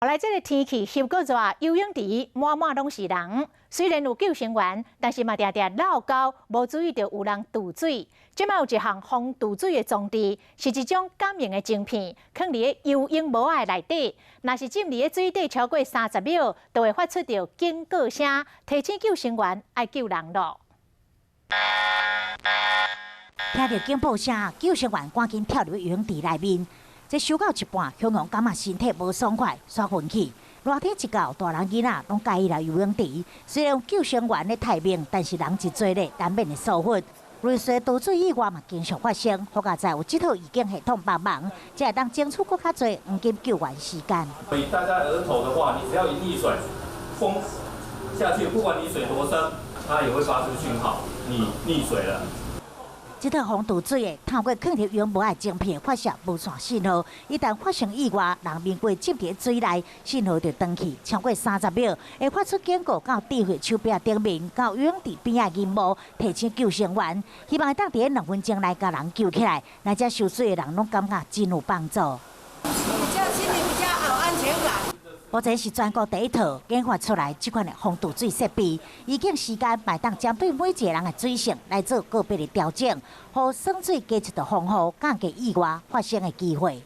來，這个天氣翕閣熱，游泳池滿滿攏是人。雖然有救生員，但是嘛定定落溝，無注意著有人墜水。這擺有一項防墜水的裝置，是一種感應的晶片，囥佇咧游泳帽仔內底。若是浸佇咧水底超過30秒，就會發出著警告聲，提醒救生員愛救人囉。聽著警報聲，救生員趕緊跳入游泳池內面。這游到一半，雄雄感覺身體無爽快，煞昏去。熱天一到，大人囡仔攏佮意來游泳池。雖然有救生員咧待命，但是人一濟咧，難免會疏忽。類似墮水意外嘛，經常發生。好佳哉有這套預警系統幫忙，才會當爭取閣較濟黃金救援時間。以戴在額頭的話，你只要一溺水，風下去，不管你水多深，它也會發出訊號，你溺水了。這套防墜水的，透過囥佇游泳帽仔晶片發射無線信號，一旦發生意外，人面過浸佇水內，信號就斷去，超過30秒，會發出警告到智慧手錶頂面，到游泳池邊仔螢幕，提醒救生員，希望會當佇2分鐘內共人救起來，來遮泅水的人攏感覺真有幫助。比較心裡比較有安全感。目前是全國第一套研發出來這款的防墜水設備，預警時間會當針對每一个人的水性來做個別的調整，予耍水加一道防護，降低意外發生的機會。